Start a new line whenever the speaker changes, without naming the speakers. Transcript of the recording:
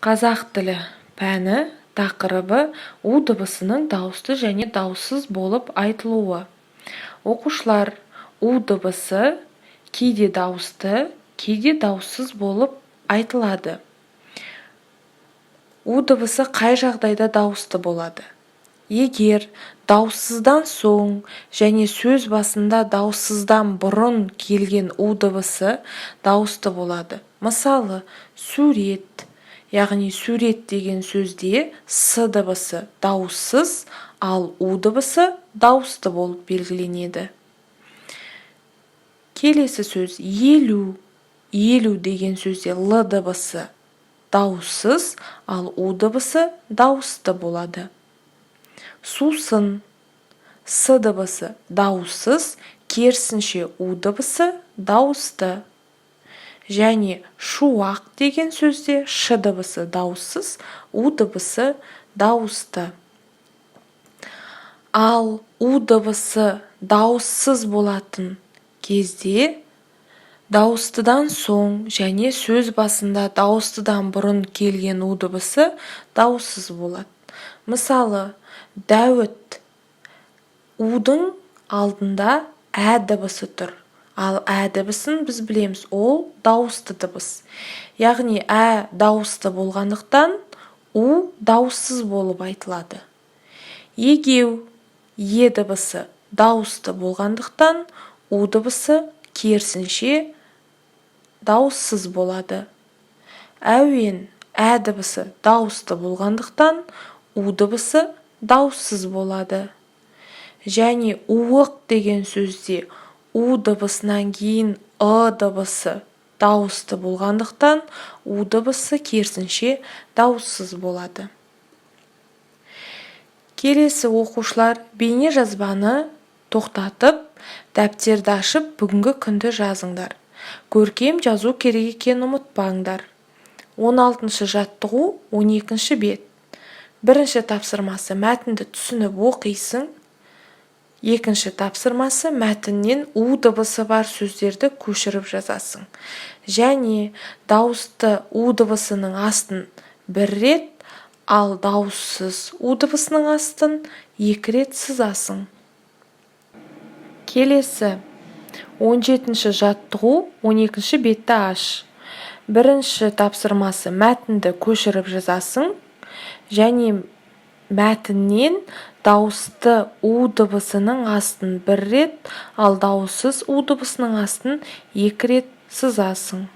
Қазақ тілі пәні, тақырыбы: у дыбысының дауысты және дауыссыз болып айтылуы. Оқушылар, у дыбысы кейде дауысты, кейде дауыссыз болып айтылады. У дыбысы қай жағдайда дауысты болады? Егер дауыссыздан соң және сөз басында дауыссыздан бұрын келген у дыбысы дауысты болады. Мысалы, сурет, яғни сурет деген сөзде с дыбысы дауыссыз, ал у дыбысы дауысты болып белгіленеді. Келесі сөз: елу. Елу деген сөзде л дыбысы дауыссыз, ал у дыбысы дауысты болады. Сусын, с дыбысы дауыссыз, керісінше, у дыбысы дауысты. Және шуақ деген сөзде ш дыбысы дауыссыз, у дыбысы дауысты. Ал у дыбысы дауыссыз болатын кезде дауыстыдан соң және сөз басында дауыстыдан бұрын келген у дыбысы дауыссыз болады. Мысалы, Дәуіт. Удың алдында ә дыбысы тұр, ал ә дыбысын біз білеміз, ол дауысты дыбыс. Яғни ә дауысты болғандықтан, у дауыссыз болып айтылады. Егеу, е дыбысы дауысты болғандықтан, у дыбысы керісінше дауыссыз болады. Әуен, ә дыбысы дауысты болғандықтан, у дыбысы дауыссыз болады. Және уық деген сөзде у дыбысынан кейін ы дыбысы дауысты болғандықтан, у дыбысы керісінше дауыссыз болады. Келесі, оқушылар, бейне жазбаны тоқтатып, дәптерді ашып, бүгінгі күнді жазыңдар. Көркем жазу керек екенін ұмытпаңдар. 16 жаттығу, 12 бет. Бірінші тапсырмасы: мәтінді түсініп оқисың. Екінші тапсырмасы: мәтіннен у дыбысы бар сөздерді көшіріп жазасың және дауысты у дыбысының астын бір рет, ал дауыссыз у дыбысының астын екі рет сызасың. Келесі, 17 жаттығу, 12 бетті аш. Бірінші тапсырмасы: мәтінді көшіріп жазасың және мәтіннен дауысты у дыбысының астын бір рет, ал дауыссыз у дыбысының астын екі рет сызасың.